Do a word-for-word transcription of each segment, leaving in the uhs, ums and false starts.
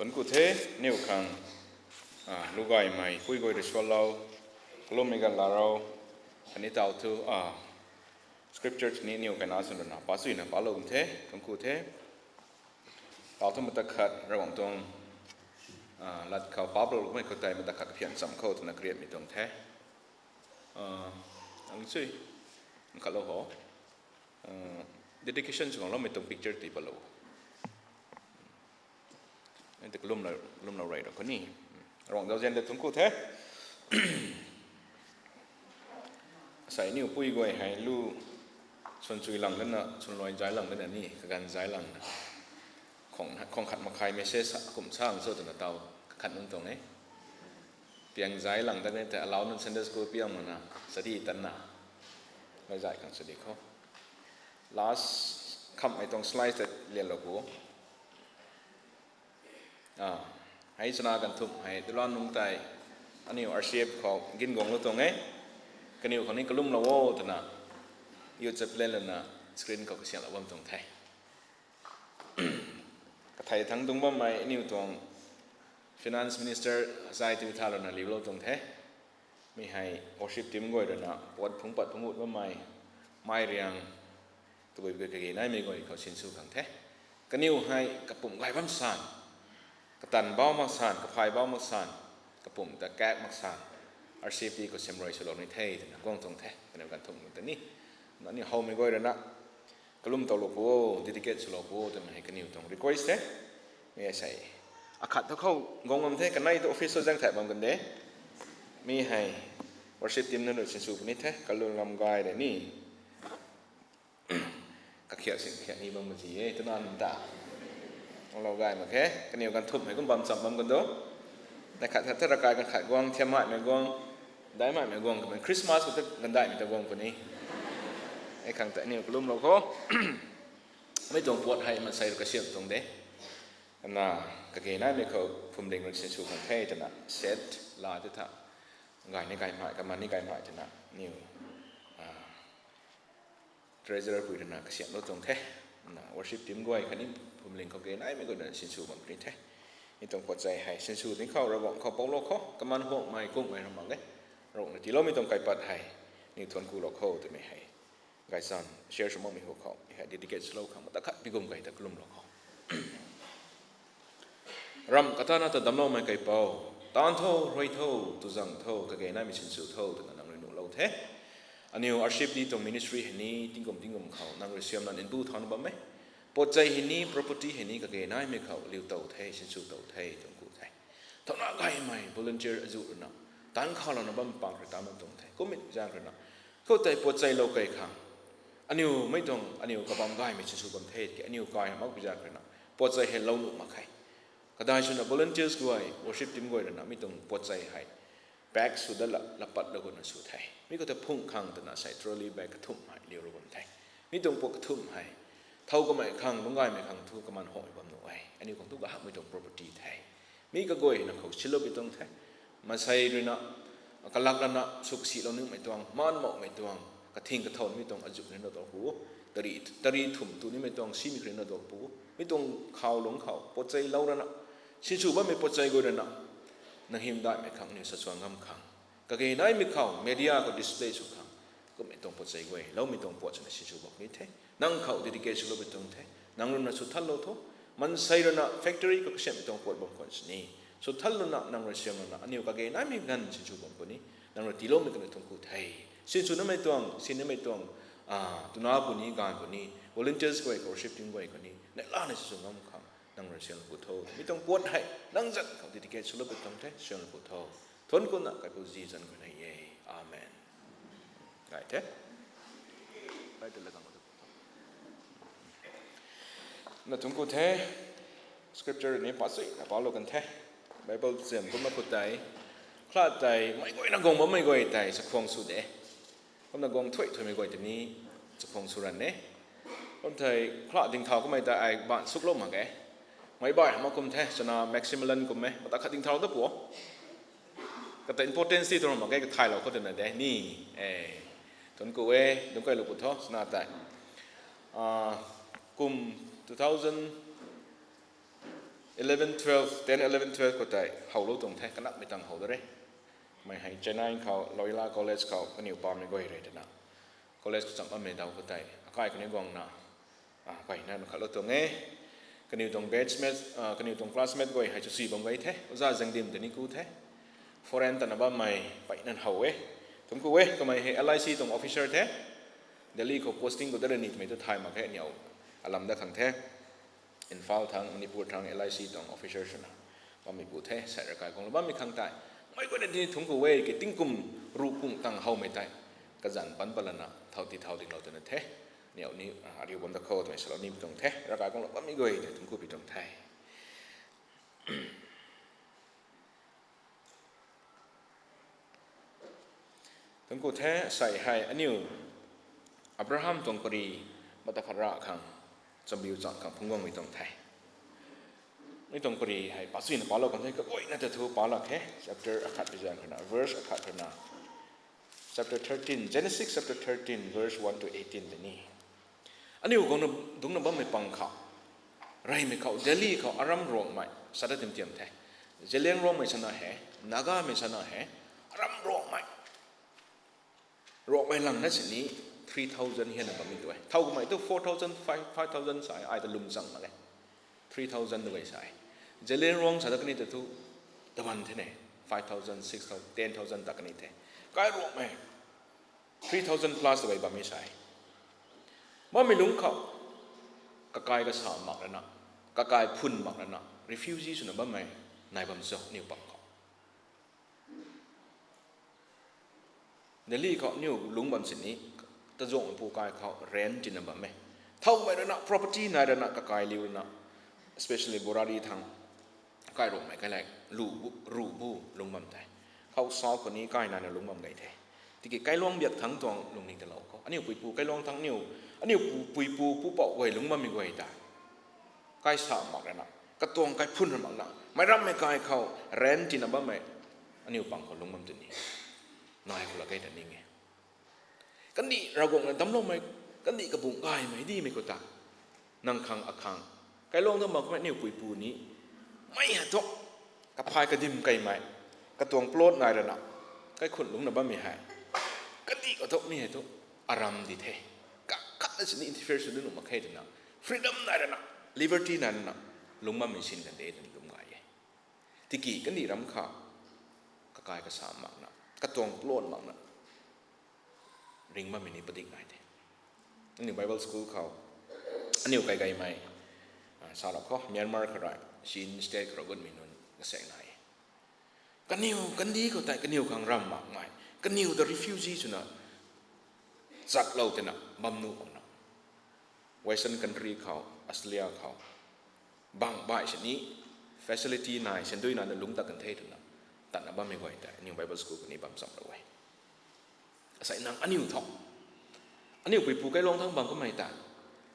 Thuanc ku the, niw khang, a, lu gaymei pui guay rui sualou, kalummei ganv laa rou, khatni tau thu, a, scripture ni niw kaina swn rana pa suina palou the, thuanc ku the. Tau thu mata khat Ravguangc tuang, a, lat khou paplou mei khou tei mata khat kaphian cham khou twna kariatmei tuang the. A, ang chui, nkhatlou ho. A, dedication sw khang loumei tuang picture tei palou. Ai te kalumlou, kalumlou rey rou khou ni. Ravguangc zauzian de thuanc ku the. Asei niw pui guay hei lu swan chui lang dana, swan luai zai lang dana ni, kaganv zai lang na. Khang, khang khat makhai message kum sang cho twna tau kakhat nunc tuang e. Piang zai lang dana tei alau nunc Sunday school piang mana, study tanna. Luai zai khang study khou. Last khamhmei tuang slide ta lianlou ku. A, hei chana ganv thumh hei dulan nungc tei aniw R C F khou gin guanglou tuang e. Kaniw khang ni kalumlou o twna youth chaplain lana screen khou kasiamhlou bam tuang the. Kathei thangc tuang bammei aniw tuang finance minister zai tui tha lana liulou tuang the. Mi hei worship team guay rui na puat phungc pat phungc ut bammei, mei riang, tabui kage naimei guay khou sinsw khang the. Kaniw hei kapumc gay bam san, katanv bau mak san, kaphay bau mak san, kapumc ta kak mak san, R C F T khou siamruai swlou ni the twna guang tuang the, kaniw ganv thumh ta ni. Aniw howmei guay rui na kalum towlou pu o, dedicate swlou pu o twmei hei kaniw tuang request the. Mi hei sei, akhat thu khou guang bam the, kanei tu office tu zaeng thai bam kan de. Mi hei worship team nunc rui sinsw puni the, kalum lam gay de ni. Kakhiak sin kakhiak ni bam kazi e twna nta. Lou gay mak khe, kaniw ganv thumhmei kum bam cham bam kan do. Nai khat khat the ravkai ganv khat guang, thiammaimei guang, daimaimei guang, kamei Christmas khou the gandaihmei ta guang puni. E khang ta aniw kalumlou khou. Mei tuang puat hei mansei rui kasiam tuang de. Na, kage naimei khou phwamling rui sinsw khang the twna set la te tha. Gay ni gaymei, kaman ni gaymei twna niw, a, treasurer pui rui na kasiamhlou tuang the. Na worship team guay khatni phwamling khou kage naimei guay na sinsw bam puni the. Mi tuang puat zei hei sinsw ding khou Ravguangc khou poulou khou, kaman huangmei kungmei ram mak e. Ravguangc na tiiloumei tuang kaipat hei niw thuanc kulou khou twmei hei gaychamv share sw makmei hu khou, hei dedicate swlou khang mata khat pi kum kay ta kalumlou khou. Ramh katana ta damcloumei Kaipouc, taanv tho, rui tho, tuzang tho, kage naimei sinsw tho twna nang rui nuhlou the. Aniw R C F T tuang ministry hei ni tingkum tingkum khou nang rui siamna nbu thauna bam e. Puat zei hei ni, property hei ni kage naimei khou liu tow the, sinsw tow the, tuang ku the. Thauna gaymei volunteer azuh rui na, taanv khaulouna bam pang rui ta bam tuang the. Kummei zaeng rui na, khoutei puat zeilou kei khang, aniw mei tuang, aniw kabam gaymei sinsw bam the ki, aniw kai mak pi zaeng rui na, puat zei hei lou nuh mak khe. Kadai swna volunteers guay, worship team guay rui na mi tuang puat zei hei pack sw dat la, lapat lou gutna sw the. Mi khou ta phungc khang twna sei trolley bag kathumh hei liulou bam the. Mi tuang puat kathumh hei thow kamei khang, lungc gaymei khang thu kaman huangmei bam nuh e. Aniw khang thu kahakmei tuang property the. Mi kaguay na khou silou pi tuang the. Mansei rui na kalak lana suk silou nimei tuang, maan mouhmei tuang, kathing kathow nimei tuang azuh ni na tuang pu, tari, tari thumh tu nimei tuang simei kri na tuang pu, mi tuang khou lungc khou puat zeilou rana, sinsw bammei puat zei guay rui na, nang hymdaihmei khang aniw sasuang ngam khang, kage naimei khou media khou display sw khang, kummei tuang puat zei guay, loumei tuang puat swna sinsw bam ni the. Nang khou dedicate swlou pi tuang the. Nang rui na sw thanlou tho. Mansei rui na factory khou kasiamhmei tuang puat bam khwan sini, sw thanlou na, nang rui siamlou na, aniw kage naimei ganv sinsw bam puni. Nang rui tiiloumei kaniw thuanc ku the. Sinsw namei tuang, sin namei tuang, a, twna puni, ganv puni, volunteers guay khou, worship team guay khou ni neihla na sinsw ngam khang nang rui siamlou pu tho. Mi tuang puat hei nang zanc khou dedicate swlou pi tuang the, siamlou pu tho. Thuanc kuna Kaipouc zi zanc khou nei e. Amen. Gay the. Gay the la kang Na thuanc ku the, scripture ni pa sui na palou kan the. Bible ziam kumna khou tei, khala tei meic guayna guang bammei guay tei chakhwang sw de. Kumna guang thuy thuymei guay tei ni chakhwang sw ran e. Kum thei khala dingthau kummei ta ai ban suklou mak e. Meic bai mak kum the, chana Maximilian kum e, mata khat dingthau ta pu. Kata importance ti tuang mak e, kathaylou khou twna de ni. E, thuanc ku e, dungc kailou pu tho, chana tei. A, kum two thousand Eleven twelve, ten eleven twelve khou tei howlou tuang the, kanakmei tang how da re. Mei hei Chennai khou Loyola College khou kaniw pamei guay re twna, college khou cham bammei daw khou tei akai kaniw guangna, ah, peyna khatlou tuang e. Kaniw tuang batchmate, ah, kaniw tuang classmate guay hei chu si bam gay the, oza Zangdim tei ni ku the. Foreign tana bammei peyna how e. Thungc ku e, kamei hei L I C tuang officer the. Delhi khou posting khou da re ni twmei tu thay mak khe, niw alam da khang the. Imphal thang, Manipur thang L I C tuang officer swna bammei pu the, sei ravkai guanglou bammei khang tei. Mei guayna ni thungc ku e, ki tingkum ruh kum tang howmei tei kazanc pan palana thau ti thau dinglou twna the. Niw ni, ah, ariu bam da khou twmei salou nimei tuang the, ravkai guanglou bammei guay tei thungc ku pi tuang the. Thungc ku the, sei hei aniu Abraham tuang pari mata khat ra khang, chambiu chang khang phungc guangmei tuang the. Mi tuang pari hei pachuina palou kan the, kaguayna ta thu palak khe, chapter akhat pi zang khana, verse akhat khana. Chapter thirteen, Genesis chapter thirteen, verse one to eighteen tei ni. Aniu guangna dungcna bammei pang khou, reymei khou, Delhi khou aram Ruangmei sa ta tim tiam the. Zeliangrongmei sana he, Nagamei sana he, aram Ruangmei. Ruangmei langna sini three thousand hianna bammei tu e. Thow kamei tu four thousand, five, five thousand sa e, ai ta lum chang mak e. Three thousand tu gay sa e. Zeliangrong sa ta kani ta thu taban the ne, five thousand, six thousand, ten thousand ta kani the. Kai Ruangmei three thousand plus tu gay bammei sa e. Bammei lungc khou kakai kasa mak rana, kakai phun mak rana, refugee swna bammei nai bam cho aniu pang khou. Delhi khou aniu lungc bam sini, tazuangmei pu kai khou rent tina bam e. Thowmei rana, property nai rana, kakai liu rana, especially Borari thang, Kai Ruangmei kai lak, lu bu, ru bu lungc bam the. Khou sau khou ni kai naina lungc bam gay the. Tiki kailuang biak thangc tuang lungning talou khou, aniu puipu kailuang thangc niu, aniu pu-, puipu pupouc guay lungc bammei guay ta, kai sa mak rana, katuang kai phun ra makna, meic rammei kai khou rent tina bammei aniu pang khou lungc bam tini nai khou la key ta ning e. Kandih Ravguangc na damcloumei, kandih kabung gaymei dimei khou ta, nang khang akhang, kailuang thangc bam khou aniu puipu ni, mei hei thu, kaphay kadim keymei, katuang plot nai rana, kaikhun lungcna bammei hei, kandih khou thu mi hei thu, aram di the. Kakhatna sini interfere sw nuh mak khe twna, freedom nai rana, liberty nai rana, lungc bammei sin kan de twna lum gay e. Tiki kandih ram kha, kakai kasa makna, katuang plot makna ring bammei ni padik nai the. Aniu Bible school khou, aniu kai gaymei, ah, sa rap khou, Myanmar khou rui, Chin state khou rui gutmei nunc kasaek nai e. Kaniw kandih khou tei kaniw khang ram makmei, kaniw ta refugee swna chatlou twna bam nuh makna, Western country khou, Australia khou, bang baih sini, facility nai, sandui nai na lungc tat kan the twna, tatna bammei guay tei aniu Bible school khou ni bam chamlou e. Asei nang aniu thu, aniu puipu kailuang thangc bam kamei ta,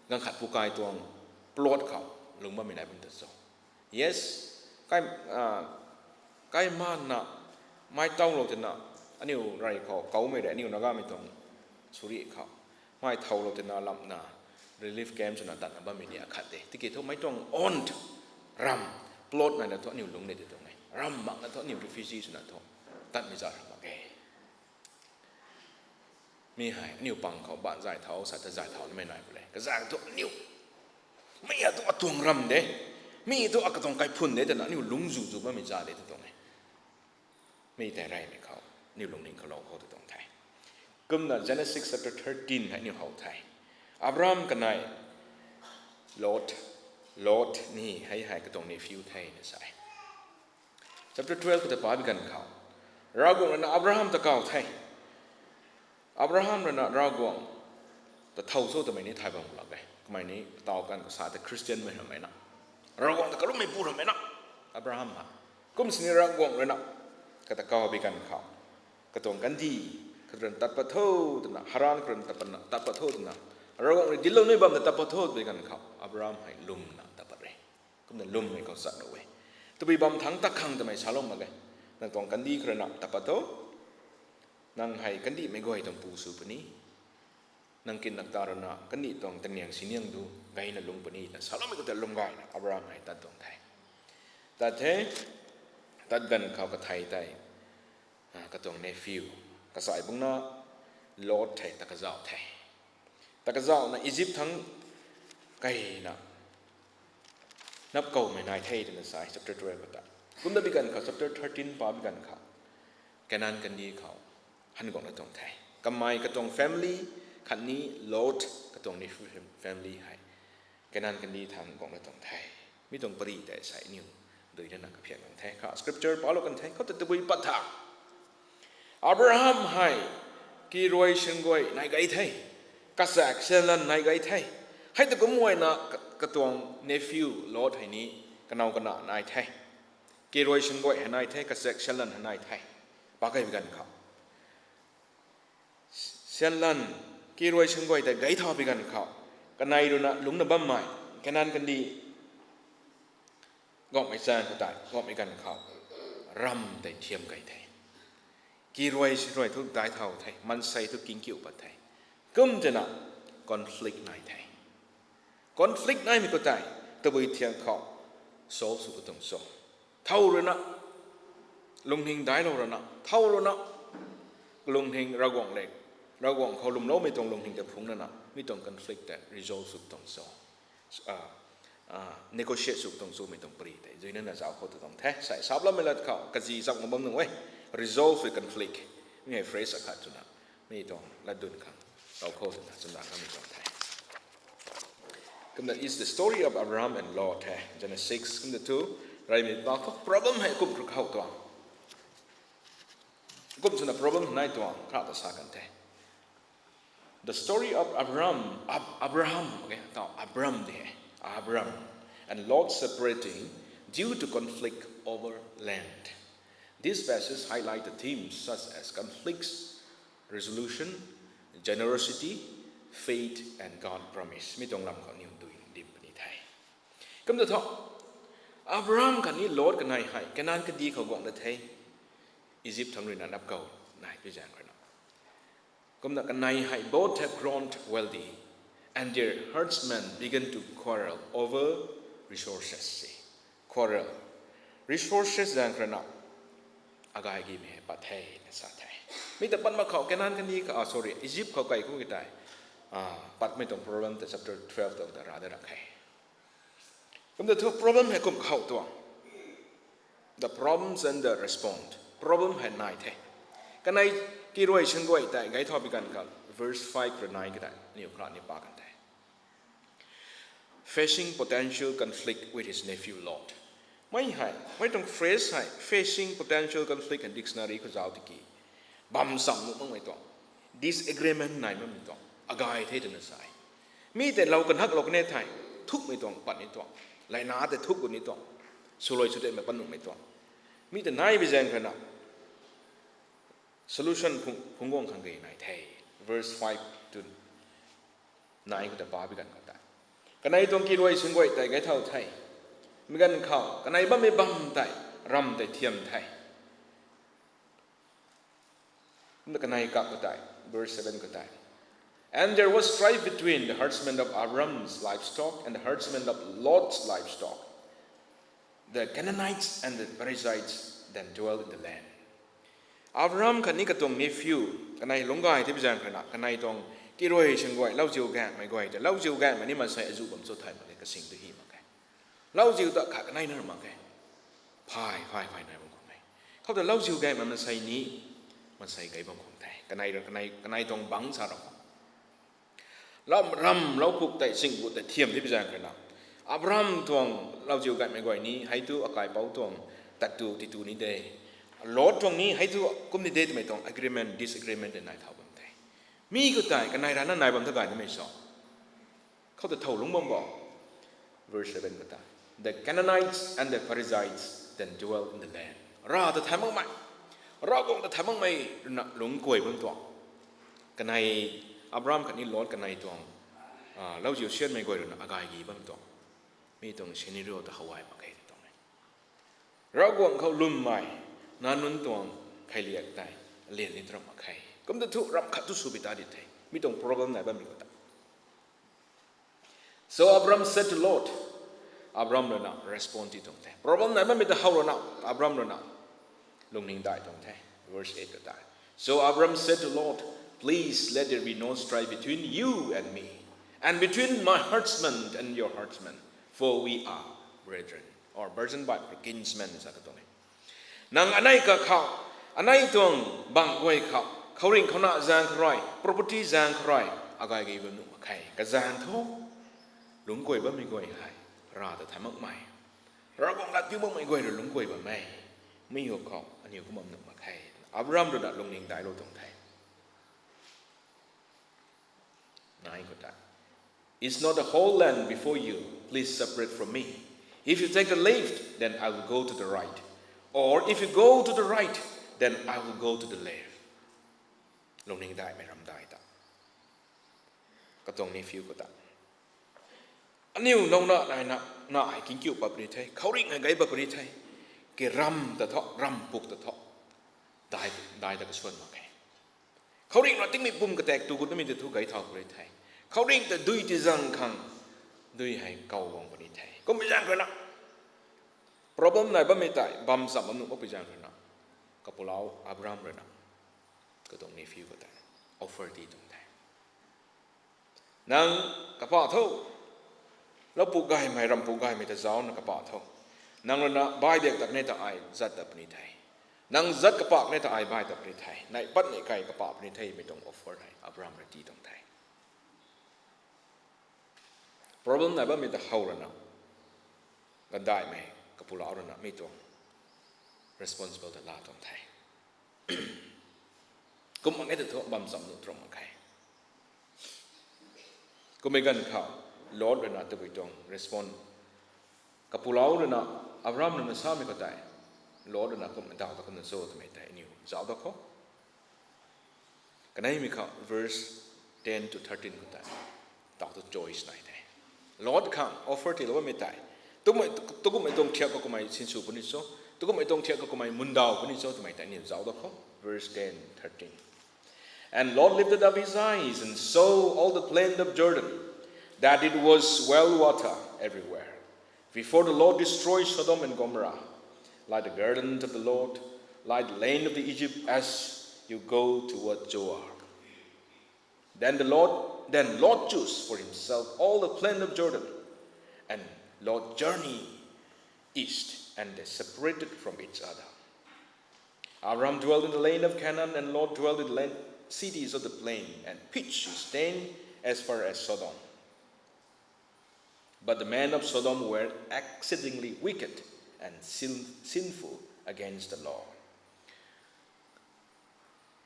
ganv khat pu kai tuang plot khou lungc bammei nai bam ta cho? Yes, kai, ah, kai manna, mei tawlou twna, aniu rey khou kaumei rei, aniu Nagamei tuang suri khou, mei thowlou twna lamna, relief camp swna tatna bammei ni akhat de. Tiki thu mei tuang own ram, plot naina thu aniu lungc de tw tuang e. Ram makna thu aniu refugee swna thu tatmei za ram mak e. Mi hei aniu pang khou baanc zay thau, sa ta zay thau nimei nai pu le. Kazay thu aniu, mi hei thu atuang ram de, mi thu akatuang kaiphun de twna aniu lungc zu zu bammei za de tw tuang e. Mi tei reymei khou, aniu lungning khou lou khou tw tuang the. Kumna Genesis chapter thirteen hei aniu how the. Abraham kanei Lot, Lot ni hei hei katuang nephew the na sa e. Chapter twelve khou ta pabi ganv khou, Ravguangc rui na Abraham ta kaw the. Abraham rui na Ravguangc ta thow cho twmei ni thay bam lak e. Kamei ni taw kan khou sa tei Christianmei ramhmei na, Ravguangc ta kalummeipu ramhmei na, Abraham ha. Kum sini Ravguangc rui na kata kawbi ganv khou, katuang kandih khou rui tat pat tho twna, Haran khou rui tat pat na, tat pat tho twna, Ravguangc rui dinclou ni bam ta tat pat tho twbi ganv khou Abraham hei lwmna tat pat re. Kumna lwmmei khou chatlou e. Tabui bam thangc tat khang twmei salou mak ge. Nang tuang kandih khou rui na tat pat tho. Nang hei kandihmei guay tuang pu sw puni. Nang kin nak ta rui na kandih tuang taniang siniang tu gayna lung puni na saloumei khou ta lwm gayna Abraham hei tat tuang the. Tat the, tat ganv khou kathei tei, katuang nephew, kachai bungna Lot thei ta kazauh the. Ta kazauhna Egypt thangc keyna napkoumei nai the twna sa e chapter twelve khou ta. Kumna bi ganv khou chapter thirteen pa bi ganv khou Canaan kandih khou han guangna tuang the. Kamei katuang family khatni Lot katuang nephew family hei Canaan kandih thangc guangna tuang the. Mi tuang pary tei sei aniu duina na kaphian tuang the. Kha scripture palou kan the, khou ta tabui pat tha. Abraham hei kiruai singguay nai gay the, kasak sianlan nai gay the. Hei ta kum guayna katuang nephew Lot hei ni kanow kana nai the. Kiruai singguay hei nai the, kasak sianlan hei nai the. Pakei bi ganv khou sianlan, kiruai singguay tei gay thau bi ganv khou, kanei ruina lungcna bammei Canaan kandih guangmei chaeng khou tei guangmei ganv khou, ram tei thiam key the. Kiruai singguay thu dai thau the, maansei thu kingkiu pat the. Kum twna conflict nai the. Conflict naimei khou tei tabui thiang khou solve sw katuang cho? Thow ruina, lungning daiclou ruina, thow ruina, lungning Ravguangc le, Ravguangc khou lwmloumei tuang lungning ta phungc lana mi tuang conflict tei resolve sw katuang cho? Negotiate sw katuang cho? Mi tuang pary tei zuina na zauc khou ta tuang the. Sei saploumei lat khou kazi zauc ma bam nung e, resolve the conflict. Mi hei phrase akhat twna mi tuang latdyn khang tau khou twna chwna kamei tuang the. Kumna is the story of Abraham and Lot the, Genesis. Kumna thu, reymei pa khou problem hei kum rui khou tuang. Kum swna problem nai tuang kha ta sa kan the. The story of Abraham, Ab-, Abraham, okay, tau Abram de, Abram and Lot separating due to conflict over land. This passage highlight the themes such as conflicts resolution, generosity, faith and God promise. Mi tuang lam khou niw dui dim puni the. Kumna thu, Abraham khatni Lot kanei hei Canaan kandih khou guang da the, Egypt thangc ruina napkou nai pi zaeng ruina. Kumna kanei hei both have grown wealthy, and their herdsmen began to quarrel over resources. Quarrel. Resources zaeng ruina agay gimei hei pat the na sa the. Mi ta pat mak khou Canaan kandih khou, ah, sorry, Egypt khou kai kum ki tei, ah, patmei tuang problem ta chapter twelve tuang ta ra da ra khe. Kumna thu problem hei kum khou tuang. The problems and the response. Problem hei nai the. Kanei kiruai singguay tei gay thau pi kan khou, verse five rui nai ki tei niw khra ni pa kan the. Facing potential conflict with his nephew Lot. Mei hei, mei tuang phrase hei, facing potential conflict and dictionary khou zauc tiki, bam sam nuh makmei tuang, disagreement nai makmei tuang, agay the twna sa e. Mi tei lou kanhak lou kane thei, thukmei tuang, pat ni tuang, layna tei thuk gu ni tuang, swluai sw tei mei pat nuhmei tuang. Mi tei nai bi zaeng ruina, solution phung, phungc guang khang gay nai the. Verse five to nine khou ta pa bi ganv khou tei. Kanei tuang kiruai singguay tei gay thau the. Mi ganv khou, kanei bammei bam tei, ram tei thiam the. Kumna kanei kak khou tei, verse seven khou tei. And there was strife between the herdsmen of Abram's livestock and the herdsmen of Lot's livestock. The Canaanites and the Perizzites then dwell in the land. Abraham khatni katuang nephew, kanei lungc gay tei bi zaeng ruina, kanei tuang kiruai singguay, lauziu gaengmei guay tei, lauziu gaengmei ni maansei azuh bam cho thay mak khe, kasing tu hy mak khe. Lauziu ta khat kanei na mak khe. Phay, phay, phay nai bam khang e. Khou ta lauziu gaengmei maansei ni, maansei gay bam khang the. Kanei ra, kanei, kanei tuang bangc sa ra khang. Lam, ram, lou puk tei, sing gut tei thiam tei bi zaeng ruina, Abraham tuang lauziu gaengmei guay ni, hei tu akaipouc tuang tat tu, ti tu ni de. Lot tuang ni, hei tu kum ni de twmei tuang agreement, disagreement tei nai thau bam the. Mi khou tei, kanei rana nai bam tha gay nimei so. Khou ta thow lungc bam bo. Verse seven khou ta. The Canaanites and the Perizzites then dwell in the land. Rav ta thay makmei, Ravguangc ta thay makmei ruina lungc kuay bam tuang. Kanei, Abraham khatni Lot kanei tuang, ah, lauziu sianmei guay ruina agay gi bam tuang. Mi tuang scenario ta how ay mak khe tuang e. Ravguangc khou lwmmei, nac nunc tuang kheiliak tei, lian ni tram mak khe. Kumta thu ram khat tu sw pi ta di the. Mi tuang problem nai bammei khou ta. So Abram said to Lot, Abram rui na respond ti tuang the. Problem nai bammei ta how rui na, Abram rui na lungning dai tuang the. Verse eight khou tei, "So Abram said to Lot, 'Please let there be no strife between you and me, and between my herdsmen and your herdsmen, for we are brethren,'" or brethren by kinsmen sa ka tuang e. Nang anei ka khou, anei tuang bang guay khou, khouringh khou na zaeng khou rui, property zaeng khou rui, agay gay bam nuh mak khe. Kazaeng thu, lungc guay bammei guay hei, Rav ta thay makmei, Ravguangc lat piu makmei guay rui lungc guay bam e. Mi hu khou, aniw kum bam nuh mak khe. Abram rui na lungning dailou tuang the. Nai khou tei, "Is not the whole land before you? Please separate from me. If you take the left, then I will go to the right. Or if you go to the right, then I will go to the left." Lungning daimei ram dai ta. Katuang nephew khou ta, "Aniw nowna naina, na hei kingkiu pat puni the, khouringh hei gay pat puni the. Ke ram ta thu, ram puk ta thu, dai, dai ta kasuan mak khe. Khouringh na tingmei pum katak tu gut namei ta thu gay thau puni the. Khouringh ta dui ti zang khang, dui hei kau guang puni the." Kummei zaeng rui na, problem nai bammei tei, bam cham bam nuh makpui zaeng rui na, kapulou Abram rui na, katuang nephew khou tei, offer ti tuang the. "Nang kapah tho, lou puk gaymei, ram puk gaymei ta zauc na kapah tho. Nang rui na bai diak tat ni ta ai zat tat puni the. Nang zat kapah ni ta ai bai tat puni the. Nai pat ni kai kapah puni the," mei tuang offer hei Abram rui ti tuang the. Problem nai bammei ta how rui na, gandaimei kapulou rui na mi tuang responsible ta la tuang the. Kum mak e ta thu bam cham nuh tuang mak khe. Kummei ganv khou, Lot rui na tabui tuang respond, kapulou rui na, Abram rui na samei khou tei, Lot rui na kum daw ta kumna cho twmei tei aniw zauc da khou. Kaneimei khou verse ten to thirteen khou tei, taw tu choice nai the. Lot khang offer tiilou bammei tei, tukumhmei tuang thiak khou kummei sinsw puni cho, tukumhmei tuang thiak khou kummei mundaw puni cho twmei tei aniw zauc da khou. Verse ten, thirteen. And Lot lifted up his eyes and saw all the plain of Jordan, that it was well water everywhere, before the Lord destroyed Sodom and Gomorrah, like the garden of the Lord, like the land of the Egypt as you go toward Zoar. Then the Lord, then Lot chose for himself all the plain of Jordan, and Lot journeyed east, and they separated from each other. Abram dwelt in the land of Canaan, and Lot dwelt in the land, cities of the plain, and pitched his tent as far as Sodom. But the men of Sodom were exceedingly wicked and sin, sinful against the Lord.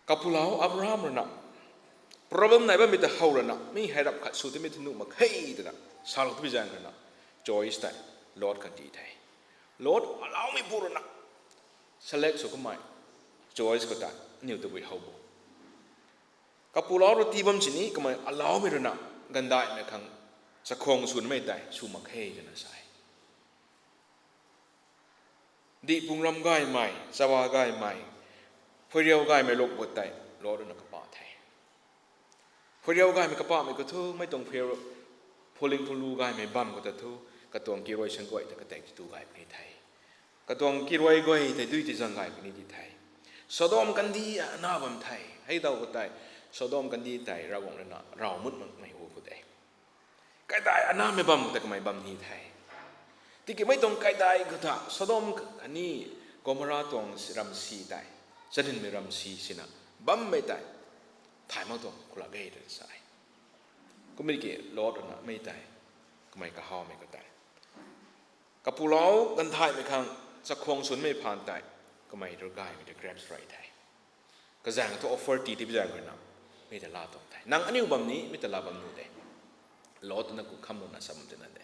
Kapulou Abraham rui na, problem nai bammei ta how rui na, mi hei rap khat sw timei ta nuh mak khe twna salou tabui zaeng rui na, choice tei Lot khang ti the. Lot alaumei pu rui na select sw kamei choice khou ta aniw tabui how bo. Kapulou rui tii bam sini kamei alaumei rui na, gandaihmei khang chakhwang swnmei tei sw mak khe twna sa e. Dihpung ram gaymei, chawa gaymei, phuiriau gaymei luk gut tei Lot rui na kapa the. Phuiriau gaymei kapahmei khou thu, mei tuang phuiriau, phuling phunglu gaymei bam khou ta thu, katuang kiruai sangguay ta katak tu gay puni the. Katuang kiruai guay tei dui ti zang gay puni di the. Sodom kandih ana bam the. Hei daw khou tei, Sodom kandih tei Ravguangc rui na rav mut makmei hu khou de. Kaidai anamei bam khou ta kamei bam ni the. Tiki mei tuang kaidai khou ta Sodom khatni Gomorrah tuang ram si tei, charynmei ram si sina bammei tei thay mak tuang khou lak e twna sa e. Kummei ki Lot rui na mei tei, kamei kahawmei khou tei, kapulou ganthaimei khang chakhwang swnmei phaan tei, kamei rui gaymei tei grapes rui the. Kazaeng thu offer tii tei bi zaeng rui na, mi ta la tuang the. Nang aniw bam ni, mi ta la bam nuh de. Lot na ku kham lou na sa bam tina de.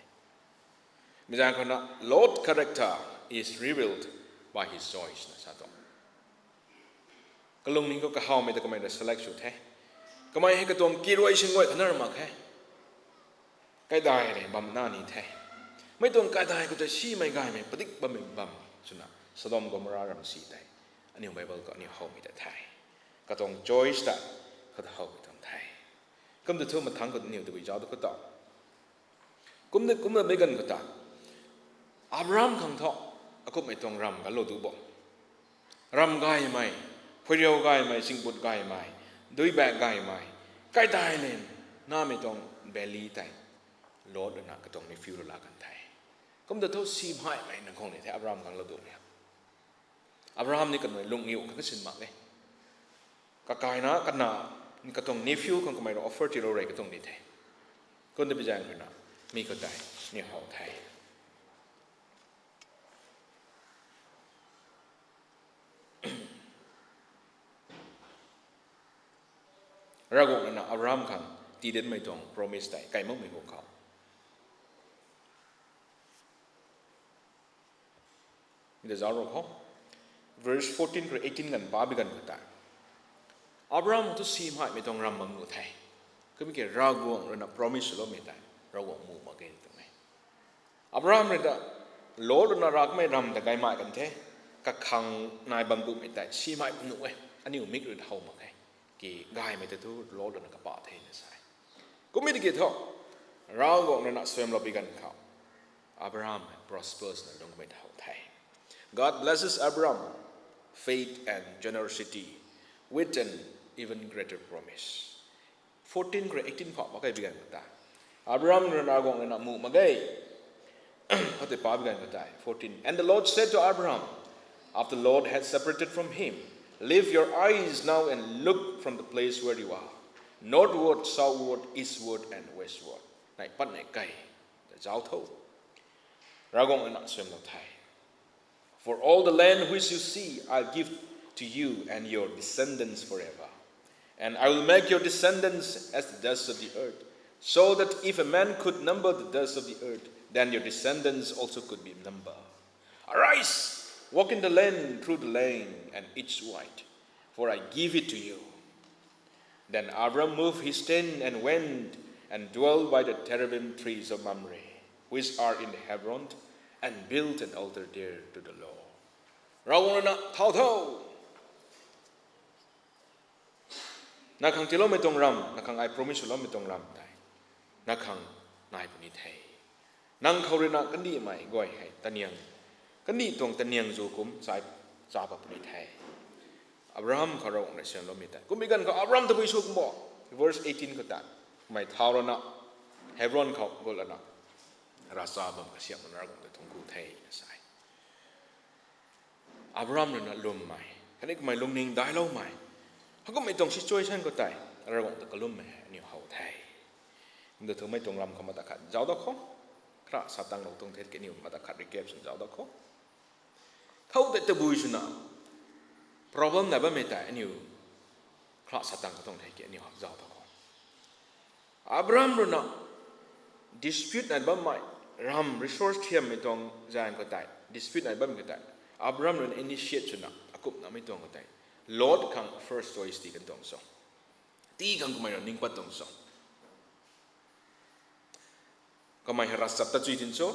Mi zaeng khou na, Lot character is revealed by his choice na sa tuang. Kalungning khou kahawmei ta kamei rui select sw the. Kamei hei katuang kiruai sangguay khatna ram mak khe. Kaidai rei bam na ni the. Mei tuang kaidai khou tei simei gaymei padik bammei bam swna Sodom Gomorrah ram si tei, aniw Bible khou aniw howmei ta the. Katuang choice ta khou ta howmei tuang the. Kum ta thu mathangc khou aniw tabui zauc tu khou ta, kumna kumna mei ganv khou ta, Abraham khang thu, akumhmei tuang ram ganlou du bo. Ram gaymei, phuiriau gaymei, singbut gaymei, duibak gaymei, kaidai len, namei tuang valley tei, Lot rui na katuang nephew rui laa kan the. Kumta thu simhaimei nang khang ni the Abraham ganglou du ni. Abraham ni kanui lungniw kha kasin mak e. Kakaina, kana, katuang nephew khang kamei rui offer tiilou rey katuang ni the. Kumta bizaeng khou na, mi khou tei, ni how the. Ravguangc rui na Abraham khang tiidanmei tuang promise tei kai makmei khou khou, mi ta zauc rou khou, verse fourteen khou rui eighteen ganv pa bi ganv khou tei, Abraham thu simhaimei tuang ram bam nuh the. Kumna ki Ravguangc rui na promise swloumei tei Ravguangc muh mak ge tuang e. Abraham rui ta Lot rui na rakamei ram ta gaymei kan the, kakhang nai bam bumei tei simhai nuh e, aniu mik rui how mak khe. Ki gaymei ta thu Lot rui na kapa the na sa e. Kumna tiki thu, Ravguangc rui na suaimlou pi ganv khou, Abraham prospers na lungmei ta how the. God blesses Abraham faith and generosity with an even greater promise. Fourteen khou rui eighteen pha pa kai bi ganv khou tei, Abraham rui na Ravguangc rui na muh mak ge. Khou tei pa bi ganv khou tei, fourteen. And the Lord said to Abraham, after the Lord had separated from him, lift your eyes now and look from the place where you are, northward, southward, eastward, and westward. Nai pat nai kai, zauc tho. Ravguangc rui na suaimlou the. For all the land which you see, I'll give to you and your descendants forever. And I will make your descendants as the dust of the earth, so that if a man could number the dust of the earth, then your descendants also could be numbered. Arise, walk in the land through the land, and its right, for I give it to you. Then Abram moved his tent and went and dwelt by the terebinth trees of Mamre, which are in Hebron, and built an altar there to the Lord. Ravguangc rui na thau tho. Na khang tiiloumei tuang ram, na khang ai promise swloumei tuang ram tei, na khang nai puni the. Nang khou rui na kandihmei guay hei taniang, kandih tuang taniang zu kum chai, cha pat puni the. Abraham khou Ravguangc rui suaimloumei tei. Kumbi ganv khou Abraham tabui sw kum bo. Verse eighteen khou tei, mei thau rui na, Hebron khou gut lana, ravcha bam kasiamh lana Ravguangc ta thuanc ku the na sa e. Abraham rui na lwmmei, khatni kamei lungning dailoumei, hei kummei tuang situation khou tei, Ravguangc ta kalummei hei aniu how the. Kumta thumei tuang ram khou mata khat zauc da khou, khara sa tanglou tuang the ki aniu mata khat recap swna zauc da khou. Thow tei tabui swna, problem nai bammei tei aniu khara sa tang ka tuang the ki aniu zauc da khou. Abraham rui na dispute nai bammei, ram resource thiammei tuang zaeng khou tei, dispute nai bammei khou tei, Abraham rui na initiate swna, akumnamei tuang khou tei, Lot khang first choice tii kan tuang cho. Tii khang kamei rui ning pat tuang cho. Kamei hei ravchap ta chui tin cho,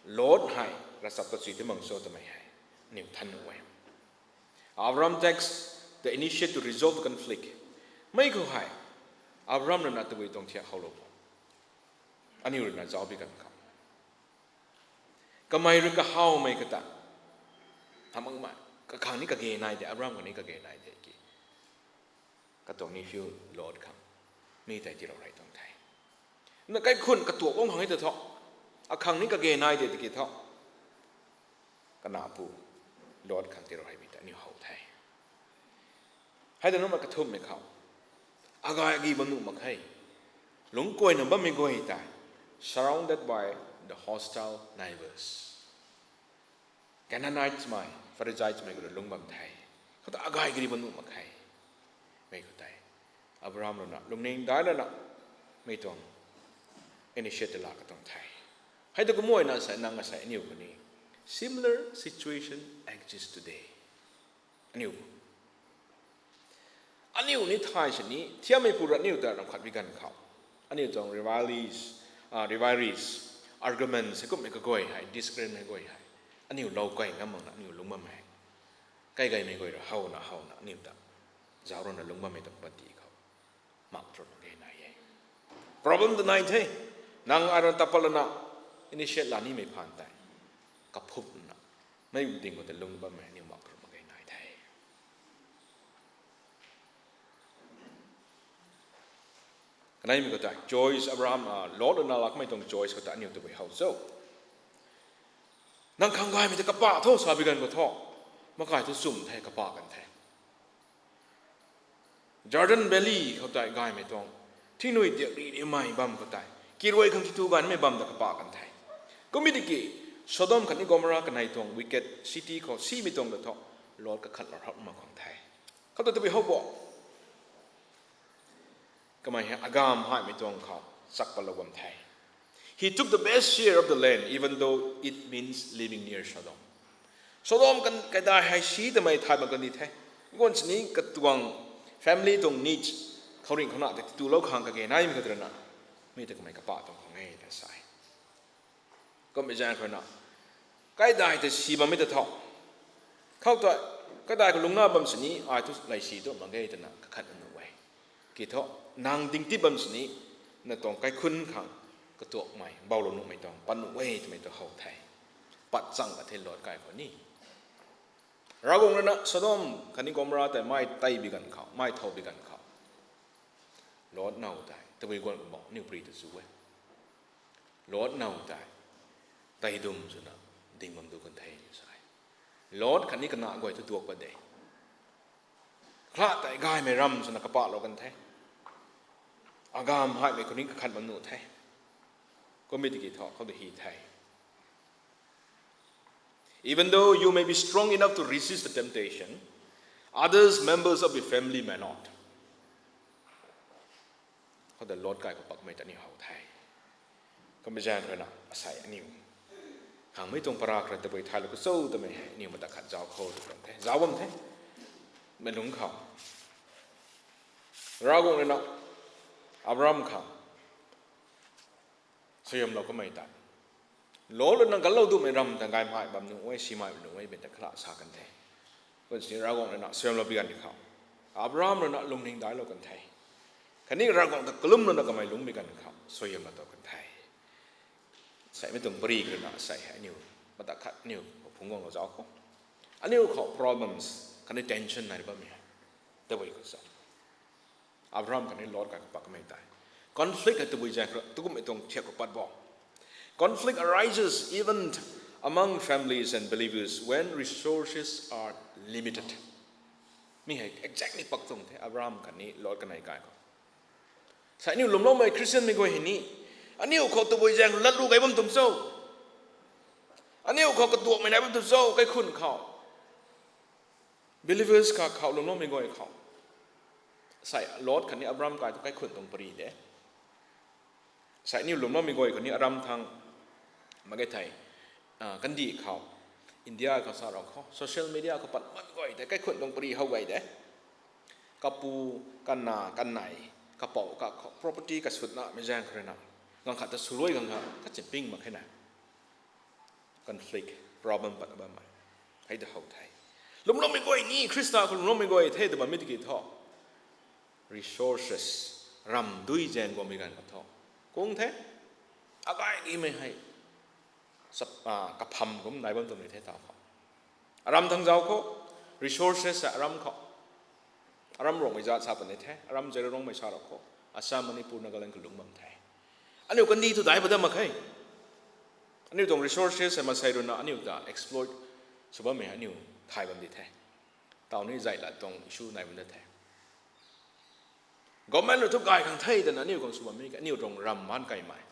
Lot hei ravchap ta chui tin bang cho twmei hei, aniu than nuh e. Abraham takes the initiate to resolve the conflict. Mei khou hei, Abraham rui na tabui tuang thiak howlou bo. Aniu rui na zauc bi kan khou, kamei rui kahawmei kata, hamangmei, kakhang ni kage nai de, Abraham khang ni kage nai de ki, katuang nephew Lot khang, mi tei tiilou rey tuang the. Na kaikhun katuak bam khang e ta thu, akhang ni kage nai de tiki thu, kanapu Lot khang tiilou reymei ta aniu how the. Hei ta numei kathumhmei khou, agay agi bam nuh mak khe. Lungc kuayna bammei guay tei, surrounded by the hostile neighbors. Canaanites mei, Pharisees mei khou rui lungc bam the. Khou ta agay gari bam nuh mak khe. Mei khou tei, Abraham rui na lungning dai lana, mei tuang initiate laa ka tuang the. Hei ta kumna sa, nang asei aniu khou ni, similar situation exists today. Aniu, aniu ni thay sini thiammei pu rui aniu ta ram khat bi ganv khou, aniu tuang rivalries, ah, rivalries, arguments, hei kummei kaguay hei, disagreement guay hei, aniu lou kai ngam makna aniu lungc bammei, kaigaymei guay rui howna howna aniu ta zauc rana lungc bammei tuang panty khou mak rana ge nai e. Problem ta nai the. Nang ai rui tapat lana initiate laa nimei phaan tei, kaphupna, mei ding khou ta lung bammei aniu mak ru mak ge nai the. Kaneimei khou tei choice Abraham, a, Lot na lak kamei tuang choice khou ta aniu tabui how cho. Nang khang gaymei ta kapa tho sa bi ganv khou thu, makai thu chum the, kapa kan the. Jordan Valley khou tei gaymei tuang thingnui diak ri ri mei bam khou tei, kiruai khang kitu gaymei bam ta kapa kan the. Kum e tiki, Sodom khatni Gomorrah kanei tuang wicked city khou simei tuang ta thu, Lot kakhat lou hak mak khang the. Khou ta tabui how bo. Kamei hei agam haimei tuang khou chak patlou bam the. He took the best share of the land, even though it means living near Sodom. Sodom kan kaidai hei si tamei thay mak kan di the. Guan sini katuang family tuang needs khou ring khou na tei tulou khang kage naimei khou rui na, mi ta kamei kapa tuang khang e ta sa e. Kummei zaeng khou na, kaidai tei si bammei ta thu, khou tei, kaidai khou lungna bam sini ai thu lei si tu mak ge twna kakhat nuh e. Ki thu, nang ding ti bam sini, na tuang kaikhun khang katuakmei baulou nuhmei tuang pat nuh e twmei tu how the. Pat chang ka the Lot kai khou ni. Ravguangc rui na Sodom khatni Gomorrah tei mei tei bi ganv khou, mei thow bi ganv khou, Lot now tei tabui guan khou bo niw pri ta chu e. Lot now tei, tei dum swna ding bam du kan the sa e. Lot khatni kana guay thu duak pat de. Kala tei gaymei ram swna kapahlou kan the. Agam haimei khou ni kakhat bam nuh the. Kummei tiki thu khou ta hi the. Even though you may be strong enough to resist the temptation, others, members of your family may not. Khou ta Lot kai khou pakmei ta aniu how the. Kummei zaeng khou na asei aniu khangmei tuang para khou tabui thaylou khou cho twmei hei aniu mata khat zauc khou tw kan the. Zauc bam the. Mei lungc khou, Ravguangc rui na Abraham khang suaihiamlou kamei tei, Lot rui na ganlou dumei ram ta gaymei bam nuh e, simei bam nuh e, mei ta kala sa kan the. Kum sini Ravguangc rui na suaihiamlou bi ganv khou, Abraham rui na lungning daiclou kan the. Khatni Ravguangc ta kalumlou na kamei lungc bi ganv khou suaihiamlou tow kan the. Seimei tuang pari khou rui na sei hei aniu mata khat aniu phungc guanglou zauc khou, aniu khou problems khatni tension nai bammei hei tabui khou sa Abraham khatni Lot kai khou pakmei tei, conflict hei tabui zaeng khou tukummei tuang thiak khou pat bo. Conflict arises even among families and believers when resources are limited. Mi hei exactly pak tuang the Abraham khatni Lot kanei kai khou. Sa aniu lwmloumei Christianmei guay hei ni, aniu khou tabui zaeng latlu gay bam tuang cho, aniu khou katuakmei nai bam tuang cho, kaikhun khou, believers kha khou, lwmloumei guay khou. Sei Lot khatni Abraham kai thu kaikhun tuang pari de. Sei aniu lwmloumei guay khou ni aram thang mak ge thei, kandih khou, India khou sa rau khou social media khou pat mak guay tei kaikhun tuang pari how gay de. Kapu, kana, kanei, kapou ka khou property kasutnamei zaeng khou rui na, ganv khat ta swluai ganv kha kachimping mak khe na, conflict, problem pat bammei hei ta how the. Lwmloumei guay ni Khrista khou lwmloumei guay the tw bammei tiki thu, resources, ram dui zaeng guangmei ganv khou thu, kung the, akai nimei hei kapham kum nai bam tuang ni the taw khou, aram thang zauc khou, resources aram khou, aram Ruangmei zaat sa puni the, aram Zeliangrongmei sa rau khou, Assam, Manipur, Nagaland khou lungc bam the. Aniu kandih thu daic pat dat mak khe. Aniu tuang resources hei mansei rui na aniu ta exploit sw bammei aniu thay bam di the. Taw ni zai lat tuang issue nai bam da the. Government rui thu gay khang the twna aniu khang sw bammei aniu tuang ram maan kaimei,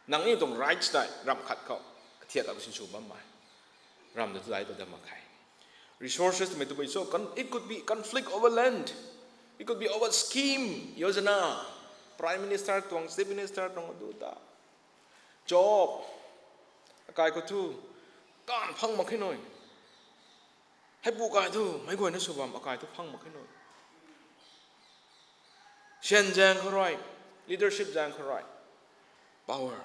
nang aniu tuang rights tei ram khat khou kathiak kha sinsw bammei, ram ta thu daic pat dat mak khe. Resources twmei tabui cho, it could be conflict over land, it could be over scheme, yojana, Prime Minister tuang, Chief Minister tuang adu ta, job, akai khou thu kaanv phang mak khe nui. Heipu kai thu meic guayna sw bam akai thu phang mak khe nui. Syan zaeng khou rui, leadership zaeng khou rui, power,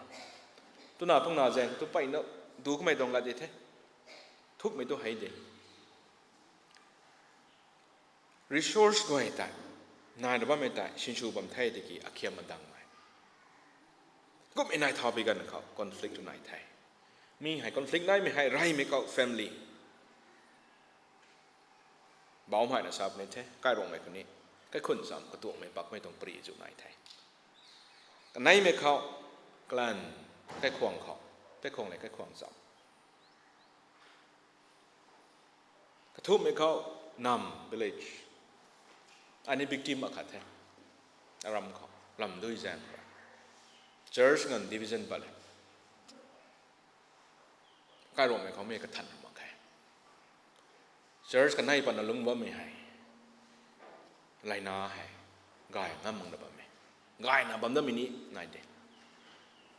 twna pangna zaeng khou thu peyna du kamei tuang lat di the. Thukmei tu hei de. Resource guay tei, naina bammei tei sinsw bam the tiki akhiam madangmei, kummei nai thau bi ganv khou conflict tu nai the. Mi hei conflict naimei hei reymei khou family. Bauhmei na sa puni the, kairuangmei khou ni, kaikhun cham katuangmei pakmei tuang pari zu nai the. Kaneimei khou, clan, kaikhwang khou, kaikhwang le kaikhwang cham. Kathumhmei khou, nam, village. Ani victim akhat the. Aram khou, lamdui zaeng khou. Church nganv division pat le. Kairuangmei khou mi kathan mak khe. Church kanei patna lungc bammei hei, layna hei, gay ngam mak na bammei. Gayna bam damei ni nai de.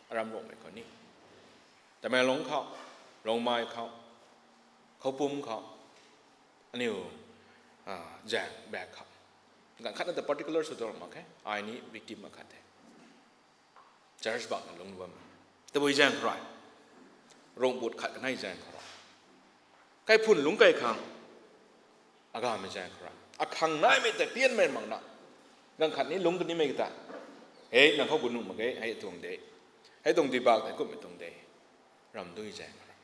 Aram ruangmei khou ni. Tamenglong khou, Rongmei khou, Khoupum khou, aniu, zaeng bak khou. Ganv khatna ta particular sw tuang mak khe, ai ni victim akhat the. Church bak na lungc bam. Tabui zaeng khou rui. Rongput khat kanei zaeng khou rui. Kaiphun lungc kai khang. Agamei zaeng khou rui. Akhang naimei ta pianmei mak na. Ganv khat ni lungc kanimei ta. Hei, nang khou gu nuh mak ge, hei tuang de. Hei tuang dui bak tei kumhmei tuang de. Ramdui zaeng khou rui.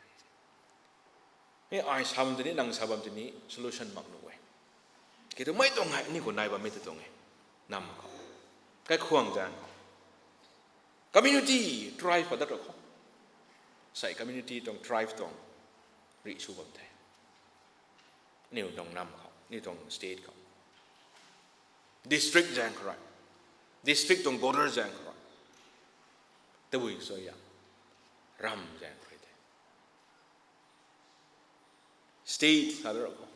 Hei ai sa bam tini, nang sa bam tini, solution mak nuh e. Kei tu mei tuang hei, ni khou nai bammei tu tuang e. Nam khou. Kaikhwang zaeng khou. Community, tribe padat rau khou. Sei community tuang, tribe tuang. Rih sw bam the. Niw tuang nam khou, niw tuang state khou. District zaeng khou rui. District tuang border zaeng khou rui. Tabui sw ya. Ram zaeng khou rui the. State sa da rau khou.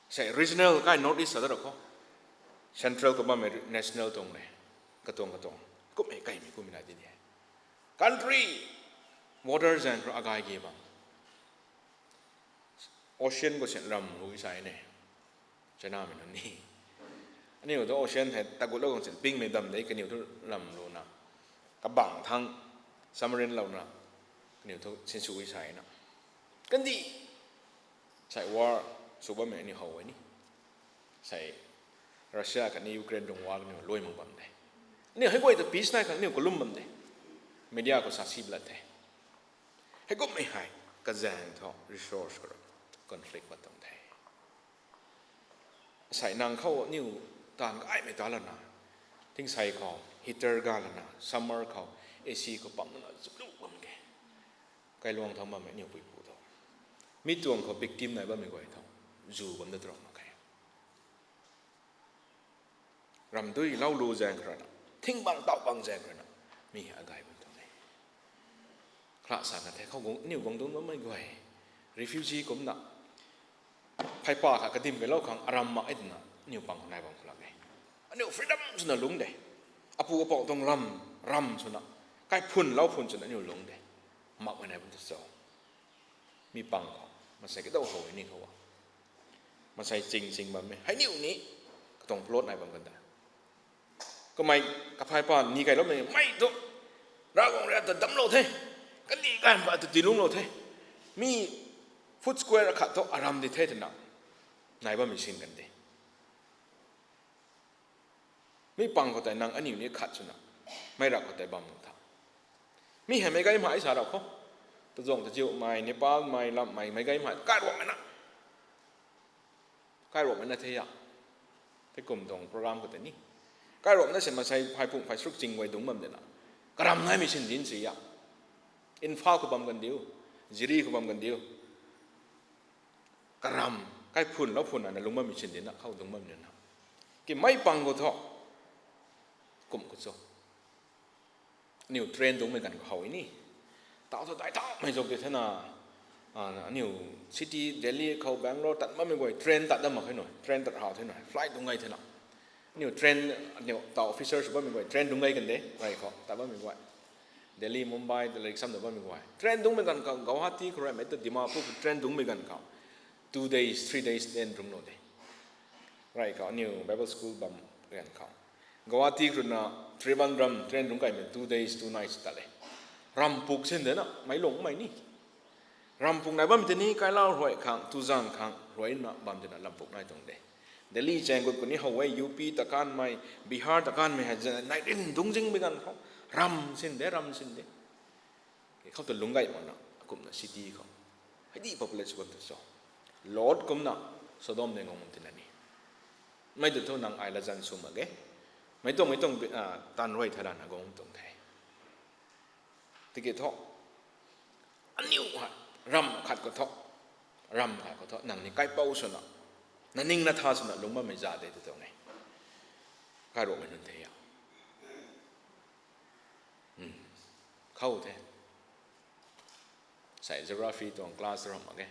Sei regional kai North East sa da rau khou. Central khou bammei national tuang le. Katuang katuang. Kumhmei kaimei kumhmei na di ni e. Country, border zaeng khou rui agay gi bam. Ocean khou sin ram lu sa ne. China mei nunc ni. Aniu tu ocean hei tagut lou khang sin pingmei dam de, kaniw thu ram luna. Kabang thang submarine louna. Kaniw thu sinsw sa na. Kandih. Sei war sw bammei aniu how e ni. Sei Russia khatni Ukraine tuang war kaniw luai mak bam de. Aniu hei guay ta peace nai khang aniu kalum bam de. Media khou sa si blat the. Heikumhmei hei, kazaeng thu resource khou rui conflict pat tuang the. Sei nang khou aniu taanv gaymei ta lana, tingsei khou heater ga lana, summer khou A C khou pam lana zuplu bam ge. Kailuang thau bammei aniu puipu thu. Mi tuang khou victim nai bammei guay thu. Zu bam da tu rau mak khe. Ramdui lau lu zaeng khou rui na, thing bang tau bang zaeng khou rui na, mi agay bam tuang e. Kala sa kan the khou guang, aniu guang dungc bammei guay, refugee kumna, pheypa kha kadim kailou khang aram mak e twna, aniu pang khou nai bam khou lak e. Aniu freedom swna lungc de. Apu apou tuang lam, ram swna, kaiphun lau phun swna aniu lungc de. Mak e nai bam tu cho. Mi pang khou, masei kadau how e ni khou a. Masei ching ching bam e. Hei niw ni, katuang plot nai bam kan ta. Kamei, kapheypa ni kailoumei, mei tu, Ravguangc rui ta damclou the. Kandih ganv ba ta tiilungclou the. Mi foot square akhat thu aram di the twna. Nai bammei sin kan de. Mi pang khou tei nang aniu ni khat swna. Mei rak khou tei bam tha. Mi hei meic gay mei sa rau khou. Tazuang taziumei, Nepalmei, lammei, meic gay mei, kairuangmei na. Kairuangmei na the a. Tei kum tuang program khou tei ni. Kairuangmei na sin masei pheypung phey sruk ching guay dungc bam de na. Karam naimei sin dinc si a. Imphal khou bam kan diu. Jiri khou bam kan diu. Karam, kaiphun lau phun na lungc bammei sin dinc na, khou dungc bam ni na. Ki mei pang khou thu. Kum khou cho. Aniu train dungcmei ganv khou how e ni. Tau thu dai thaumei zuk di thena. Aniu city, Delhi khou, Bangalore tat bammei guay train tat dat mak khe nu, train tat how the nu, flight dungc gay thena. Aniu train, aniu ta officers bammei guay train dungc gay kan de, rey khou tat bammei guay. Delhi, Mumbai ta larik sam da bammei guay train dungcmei ganv khou, Guwahati khou rui mei ta Dimapur khou train dungcmei ganv khou, two days, three days train dungclou de. Rey khou aniu Bible school bam ganv khou, Guwahati khou rui na Trivandrum train dungc kaimei two days, two nights tat le. Ram puk sin de na, meic lungmei ni. Ram puk nai bammei tei ni kailau ruai khang, tuzang khang, ruaina bam tina lam puk nai tuang de. Delhi chaeng gut khou ni how e, U P ta kanmei, Bihar ta kanmei hei, nai rin dungc zingmei ganv khou. Ram sin de, ram sin de. Khou tu lungc gay makna, akumna city khou. Hei di populate sw bam tu cho. Lot kumna, Sodom dei guang bam tina ni. Mei tu thu nang ai latzan sw mak ge. Mei tuang, mei tuang, ah, tan rui tharan na guang tuang the. Tiki thu, aniu ha, ram khat khou thu, ram khat khou thu, nang ni kaipouc swna, na ning na tha swna lungc bammei za de tu tuang e. Kairuangmei nunc the a. Hmm. Khou the. Sai geography tuang class ram mak ge.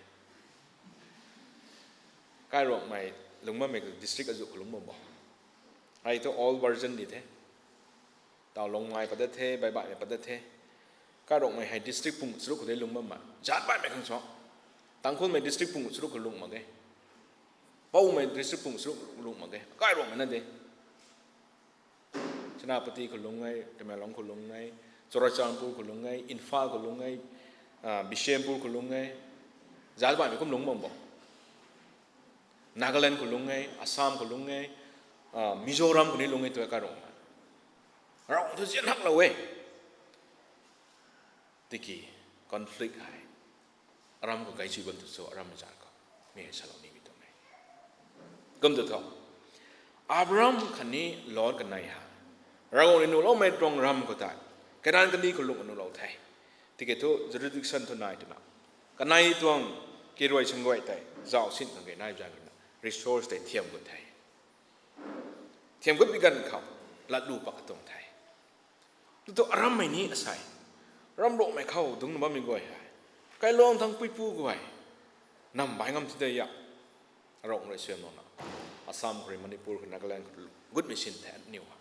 Kairuangmei lungc bammei district azu khou lungc bam bo. Ai thu old version di the. Tau Longmai pat dat the, Baibaihmei pat dat the. Kairuangmei hei district pung charuk khou de lungc bam ma. Zaatc baihmei khang so. Tangkhulmei district pung charuk khou lungc mak ge. Poumei district pung charuk lungc mak ge. Kairuangmei na de. Senapati khou lungc e, Tamenglong khou lungc e, Churachandpur khou lungc e, Imphal khou lungc e, ah, Bishnupur khou lungc e, zaatc baihmei kum lungc bam bo. Nagaland khou lungc e, Assam khou lungc e, ah, Mizoram khou ni lungc e tu kairuangmei. Rav thu zian haklou e. Tiki conflict hei. Aram khou gaychui bam tu cho, aram zan khou. Mi hei salou nimei tuang e. Kum tu tho. Abram khatni Lot kanei ha. Ravguangc rui nuhloumei tuang ram khou tei. Kanan kandih khou lungc nuhlou the. Tiki thu jurisdiction thu nai twna. Kanei tuang kiruai sangguay tei. Zauc sin khang kei nai zan khou na. Resource tei thiam gut the. Thiam gut bi ganv khou. Latlu pak katuang the. Tu tu arammei ni asei. Ram rokmei khou dungcna bammei guay hei. Kailuang thangc puipu guay. Nam bai ngam ti de a. Rok rui suailouna. Assam khou rui, Manipur khou, Nagaland khou gutmei sin the aniu ha.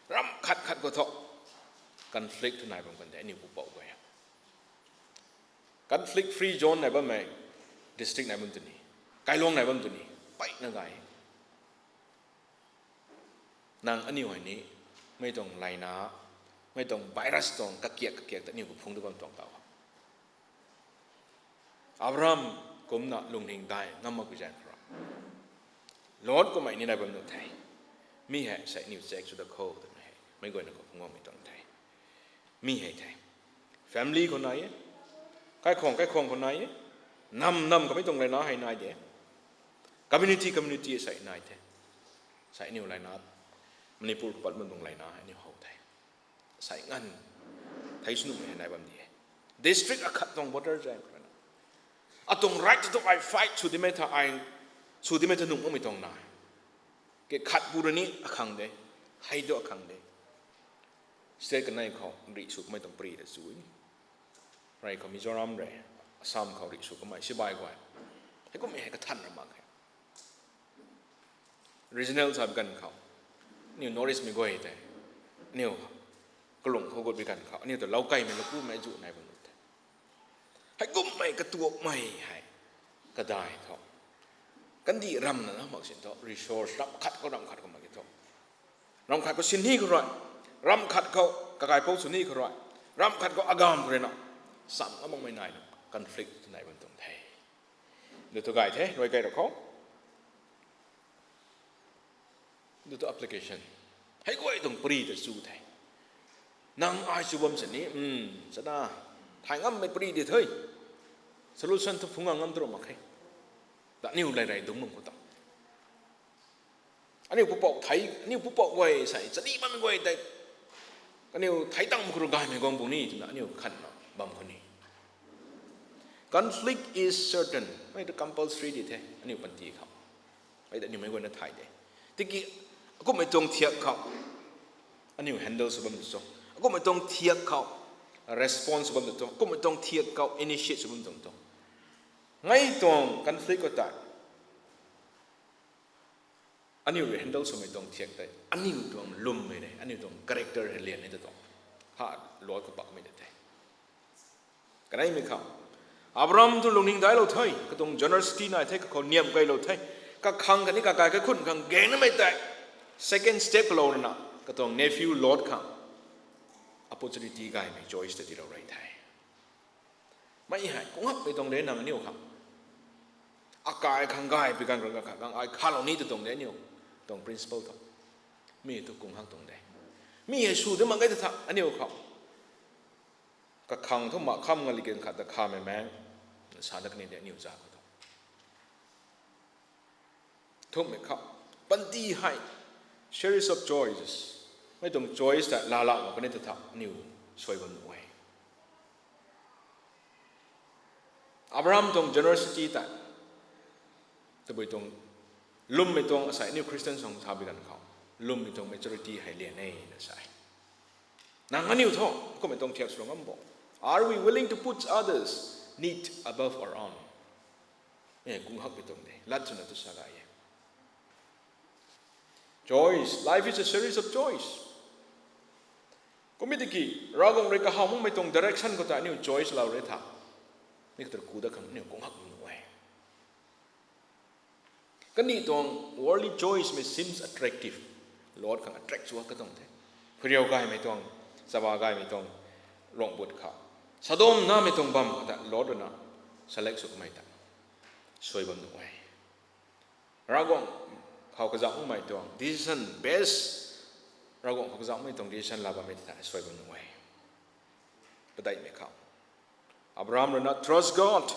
Ram khat khat khou thu. Conflict thu nai bam kan de aniu pupouc guay ha. Conflict free zone nai bammei district nai bam tu ni. Kailuang nai bam tu ni. Paina gay. Nang aniu hei ni, mei tuang layna, mei tuang virus tuang kakiak kakiak ta aniu khou phungc tu bam tuang tau. Abraham kumna lungning dai ngam makpui zaeng khou rui, Lot kummei ni nai bam nuh the. Mi hei sei aniu check sw da kho twmei hei meic guayna khou phungc guangmei tuang the. Mi hei the. Family khou nai e. Kaikhwang kaikhwang khou nai e. Nam nam kamei tuang layna hei nai de. Community community sei nai the. Sei aniu layna, Manipur khou pat bam tuang layna hei aniu how the. Sei nganv thei sw nuhmei hei nai bam di e. District akhat tuang border zaeng khou rui na, atuang right tu ai fight sw dimei tha, ai sw dimei tha nung makmei tuang nai. Ke khat pu rui ni akhang de. Hei tu akhang de. State kanei khou rih sw kamei tuang pri ra chu ni. Rey khou Mizoram rui, Assam khou rih sw kamei sibai guay. Heikummei hei kathan ra mak khe. Regional sa bi ganv khou, aniu North East mei guay tei, aniu kalung khou gut bi ganv khou aniu ta loukeimei lakumei zu nai bam nuh the. Heikummei katuakmei hei kadai thu, kandih ramna na mak sin thu resource ram khat khou ram khat khou mak ki thu, ram khat khou sin ni khou rui, ram khat khou kakaipouc sw ni khou rui, ram khat khou agam khou rui na, sam ngam makmei nai na conflict nai bam tuang the. Ndu thu gay the, rui kei ra khou. Ndu thu application. Hei guay tuang pri ta chu the. Nang ai chu bam sini, um, chana, thay ngammei pri di the. Solution thu phungc ngam tu ra mak khe. Ta aniu lay rey dungc bam khou ta, aniu pupouc thei, aniu pupouc guay sei chadi bammei guay tei, kaniu thei tang khou rui gaymei guang bu ni twna aniu khanna bam khou ni. Conflict is certain. Mei ta compulsory di the aniu panty khou. Mei ta aniu mei guayna thay de. Tiki akummei tuang thiak khou aniu handle sw bam tu cho, akummei tuang thiak khou response sw bam tu cho, akummei tuang thiak khou initiate sw bam tuang tu, mei tuang conflict khou tei aniu rui handle swmei tuang thiak tei aniu tuang lwmmei re, aniu tuang character hei lian ni ta tuang. Ha, Lot khou pakmei ta the. Kaneimei khou, Abraham thu lungning dailou the, katuang generosity nai the, kakhou niam keylou the, kakhang khatni kakai kaikhun khang gaengnamei tei second step khou lou rana, katuang nephew Lot khang opportunity gaymei choice ta tiilou rey the. Mei hei kungakmei tuang de nang aniu khang. Akai khang gay pi ganv rui kha khang ai khalou ni ta tuang de aniu tuang principle thu. Mi thu kung hak tuang de. Mi hei sw de mak ge ta tha aniu khou Kakhang thu mak kham nga likin khat ta khamei maeng sa dat kani de aniu za khou thu. Thumhmei khou, panty hei, series of choices. Mei tuang choice ta lala mak kani ta tha aniu suai bam nuh e. Abraham tuang generosity ta, tabui tuang, lwmmei tuang asei aniu Christian song sa bi ganv khou, lwmmei tuang maturity hei lian e na sa e. Nang aniu thu kummei tuang thiak sw ngam bo? Are we willing to put others' need above our own? E, kung hak bi tuang de. Lat swna tu sa gay e. Choice. Life is a series of choice. Kum e tiki, Ravguangc rui kahaw makmei tuang direction khou ta aniu choice lou re tha, mi kata ku dat khang aniu kung hak nuh e. Kaniw tuang worldly choice mei seems attractive. Lot khang attract sw katuang the. Phriau gaymei tuang, chaba gaymei tuang, luang but kha, Sodom namei tuang bam khou ta Lot rui na select sw kamei ta suai bam nuh e. Ravguangc khou kazauhmei tuang decision best, Ravguangc khou kazauhmei tuang decision la bammei ta suai bam nuh e. Padeihmei khou, Abraham rui na trust God,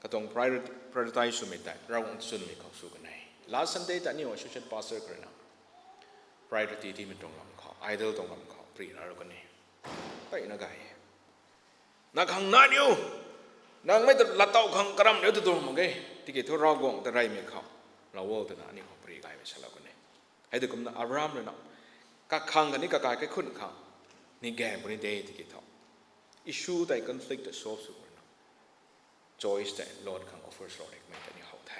katuang priority, prioritize swmei tei Ravguangc chwnmei khou sw kan e. Last Sunday ta aniu associate pastor khou rui na priority tiimei tuang lam khou, idol tuang lam khou pri na ru kan e. Tei na gay, na khang nai niu, nang mei ta lattow khang karam niu ta tuang mak ge. Tiki thu Ravguangc ta reymei khou, lou o twna aniu khou pri gaymei salou kan e. Hei tei kumna Abraham rui na kakhang khatni kakai kaikhunc khang ni gaeng puni de tiki thu, issue tei conflict ta solve sw rui na choice tei Lot khang offer sw rui kamei ta ni how the.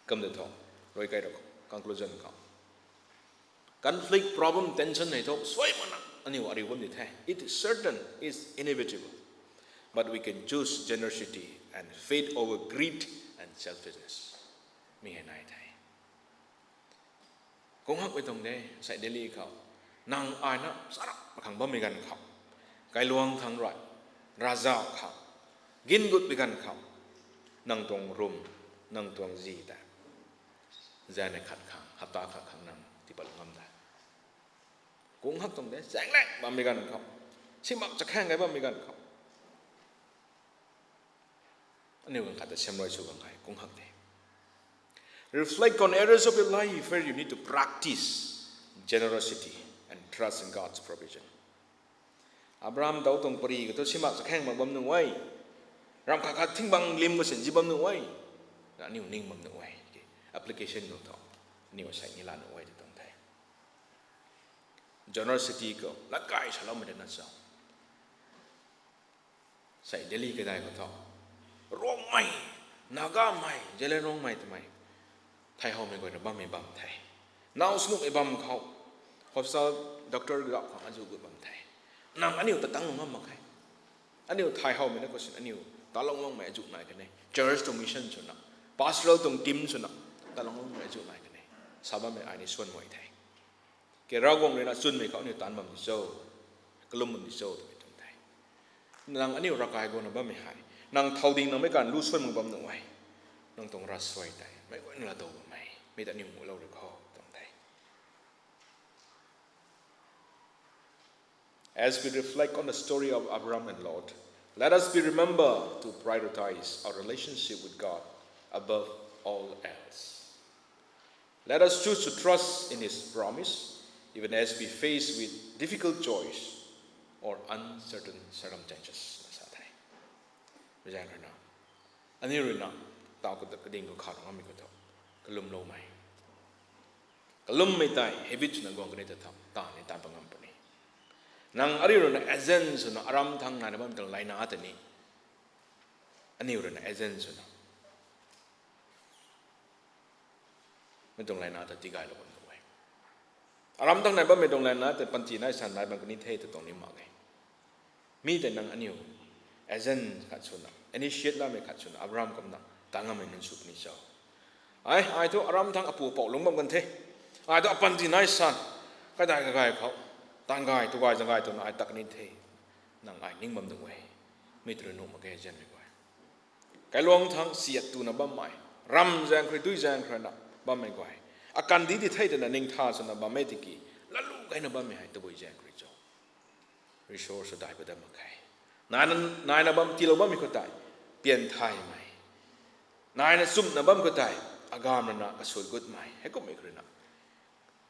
Kum de thu, rui kai rau khou, conclusion khou, conflict, problem, tension hei thu suai makna aniu ariu bam di the. It is certain, it's inevitable. But we can choose generosity and faith over greed and selfishness. Mi hei nai the. Kung hak pui tuang de, sei Delhi khou, nang ai na sarap khang bammei ganv khou, kailuang thangc rui, ravzauh khang, gin gut pui ganv khou, nang tuang rum, nang tuang zi tei, zaeng khat khang, hapta khat khang nang tipat ngam de. Kung hak tuang de, zaenglang bammei ganv khou, simak chakhaeng gay bammei ganv khou, aniu ganv khat ta siamruai sw bam hei kung hak de. Reflect on areas of your life where you need to practice generosity and trust in God's provision. Abraham dau tuang pari khou thu simak chakhaeng mak bam nuh e. Ramh khat khat thing bang lim khou sin zi bam nuh e. Na aniu ning bam nuh e. Application khou thu aniu sei ni la nuh e tw tuang the. Generosity khou latkai saloumei de na cho. Sei Delhi kadai khou thu, Ruangmei, Nagamei, Zeliangrongmei twmei, thay howmei guay na bammei bam the. Naw snuhmei bam khou, hospital doctor gap khou azuh gut bam the. Nang aniu ta tang lung ngam mak khe. Aniu thay howmei na khou sin aniu talung lungmei azuh nai kan e. Church tuang mission swna, pastoral tuang team swna, talung lungmei azuh nai kan e. Sa bammei ai ni suan mei the. Ke Ravguangc rui na chwnmei khou aniu taanc bam di cho, kalum bam di cho twmei tuang the. Nang aniu ravkai guangna bammei hei, nang thow ding nangmei kan lu suan mak bam nuh e. Nang tuang ravsuai tei meic guayna laa tow bam e, mi ta aniu mulou rui khou tuang the. As we reflect on the story of Abraham and Lot, let us be remember to prioritize our relationship with God above all else. Let us choose to trust in His promise, even as we face with difficult choice or uncertain circumstances. Sa the. Mei zaeng rui na, aniu rui na, taw kading khou kha rui ngammei khou thu, kalumloumei, kalummei tei habit swna guang kani ta tha, taanv ni taanv pat ngam puni. Nang ariu rui na agent swna aram thangc naina bammei tuang layna tei ni, aniu rui na agent swna mei tuang layna ta tigaylou bam nuh e. Aram thangc nai bammei tuang layna tei panty nai san nai bam kani the tw tuang ni mak e. Mi tei nang aniu agent khat swna, initiate lamei khat swna, Abraham kumna ta ngammei nunc sw puni cho. Ai, ai thu aram thangc apu apou lungc bam kan the. Ai thu apanty nai san, kaidai kagay khou, taanv gay, tu gay, zang gay twna ai tak ni the. Nang ai ning bam nuh e. Mi tei rui nuh mak ge agentmei guay. Kailuang thangc siat tuna bammei, ram zaeng khou rui, dui zaeng khou rui na bammei guay, akandih di the twna ningtha swna bammei tiki, lalu gayna bammei hei tabui zaeng khou rui cho. resource sw dai pat dat mak khe. Naina, naina bam tiilou bammei khou tei, pian thaymei. Naina chumna bam khou tei, agamv rui na kasut gutmei. Heikummei khou rui na.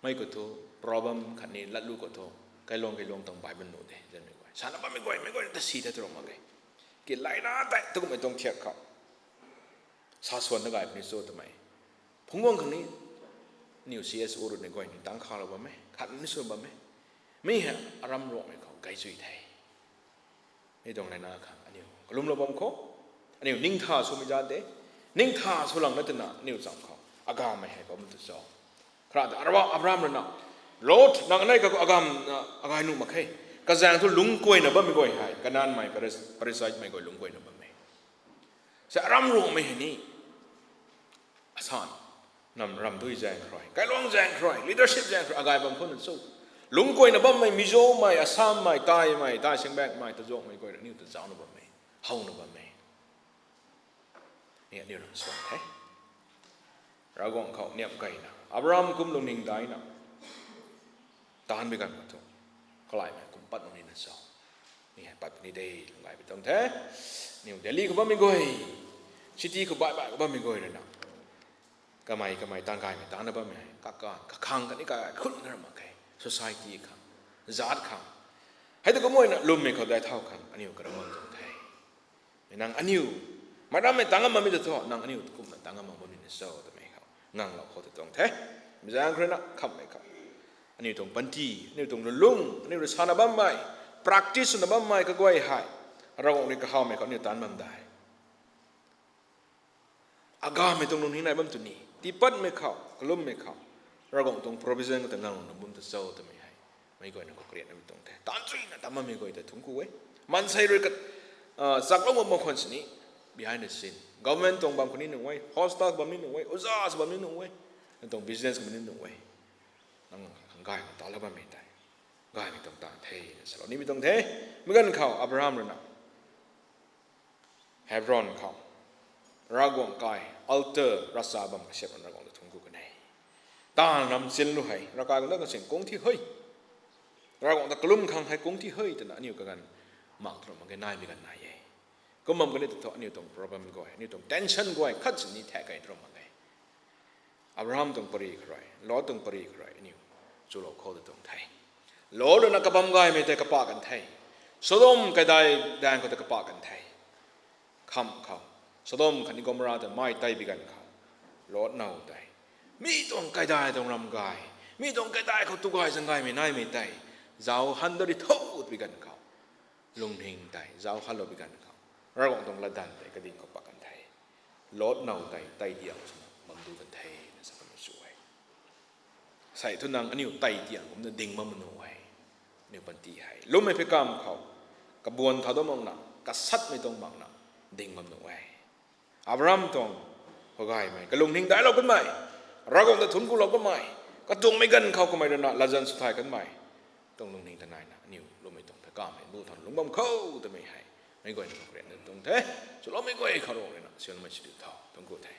Mei khou thu, problem khatni latlu khou thu, kailuang kailuang tuang bai bam nuh de, zanmei guay. Sana bammei guay, mei guay ta si the tw ram mak ge. Ki laina tei, tukummei tuang thiak khou. Sa swan ta gay puni cho twmei. Phungc guang khang ni, aniu C S O rui ni guay ni tang khalou bam e, khat ni sw bam e. Mi hei aram Ruangmei khou gaychui the. Mi tuang laina khang aniu kalumlou bam khou, aniu ningtha swmei zat de, ningtha sw lang na twna aniu cham khou, agamv mei hei bam tu cho. Khara ta Abra-, Abraham rui na, Lot, nang anei ka agamv, na, agay nuh mak khe. Kazaeng thu lungc kuayna bammei guay hei, Kanaanmei, Paris-, Parasitmei guay lungc kuayna bam e. Sa aram Ruangmei hei ni, asan, nam ram dui zaeng khou rui, kailuang zaeng khou rui, leadership zaeng khou rui, agay bam khou na cho. Lungc kuayna bammei, Mizomei, Assammei, Taimei, Tai Singbaekmei, Tazuangmei guay rui, aniu ta zaucna bam e, howna bam e. Ni aniu ram suan the. Ravguangc khou niam keyna, Abraham kum lungning daina, taanc bi ganv khou thu, kalaimei kum pat lungning na cho. Mi hei pat ni de, lung gay pi tuang the. Aniu Delhi khou bammei guay, city khou baih baih khou bammei guay rui na, kamei kamei taanv gaymei taanna bammei hei, kaka, kakhang kani ka khun na ram mak khe, society khang, zat khang. Hei tu kumna lwmmei khou dai thau khang, aniu karam bam tuang the. Mi nang aniu, marammei tang ngam bammei ta thu, nang aniu kumna tang ngam bam ni na cho twmei khou, nganglou khou tu tuang the. Mi zaeng khou rui na khamhmei khou, aniu tuang panty, aniu tuang lulung, aniu rui sana bammei, practice swna bammei kaguay hei, Ravguangc rui kahawmei khou aniu taanc bam dai. Agamvmei tuang lungning nai bam tu ni, tiipatmei khou, kalummei khou, Ravguangc tuang provision khou ta nganglou na bam ta cho twmei hei, meic guayna khou kariatnamei tuang the. Taanc chuyna ta bammei guay ta thungc ku e. Maansei rui ka, ah, chaklou bam khwan sini, behind the scene. Government tuang bam khou ni nuh e, hospital bam ni nuh e, oja sw bam ni nuh e, nang tuang business bam ni nuh e. Nang khang gay khang talou bammei tei, gaymei tuang taanv the, na salou nimei tuang the. Mi ganv khou Abraham rui na, Hebron khou, Ravguangc kai, altar, ravcha bam kasiamh rui Ravguangc ta thungc ku kan e. Taanv ram chin lu hei, ravkai guang ta kasing kung thi hei. Ravguangc ta kalum khang hei kung thi hei, twna aniu kaganv mak tu ram mak ge, naimei ganv nai e. Kum bam kani ta thu aniu tuang problem guay, aniu tuang tension guay, khat sini thak key tu ram mak ge. Abraham tuang pary khou rui, Lot tuang pary khou rui, aniu chulou khou tu tuang the. Lot rui na kabam gaymei tei kapa kan the. Sodom kaidai daeng khou tei kapa kan the. Kham khou, Sodom khatni Gomorrah ta mei tei bi ganv khou, Lot now tei, mi tuang kaidai tuang ram gay, mi tuang kaidai khou tu gay zaeng gaymei naimei tei, zauc han dat ri tho twbi ganv khou, lungning tei zauc hanlou bi ganv khou, Ravguangc tuang latdanv tei kading khou pat kan the. Lot now tei, tei diang swna bam du kan the, na sa kamei sw e. Sei thu nang aniu tei diang kumna ding bam nuh e. Aniu panty hei lwmmei phey kamv khou, kabuan thau dat makna, kasatmei tuang makna, ding bam nuh e. Abraham tuang, khou gaymei, kalungning daiclou kanmei, Ravguangc ta thungc kulou kanmei, katuangmei ganv khou kamei rui na latzan sw thay kanmei tuang lungning ta naina, aniu lwmmei tuang phey kamv hei bu thau lungc bam khou twmei hei, meic guayna khou kariatna tuang the. Chuloumei guay khou Ravguangc rui na siamlmei sw diu tho, thungc ku the.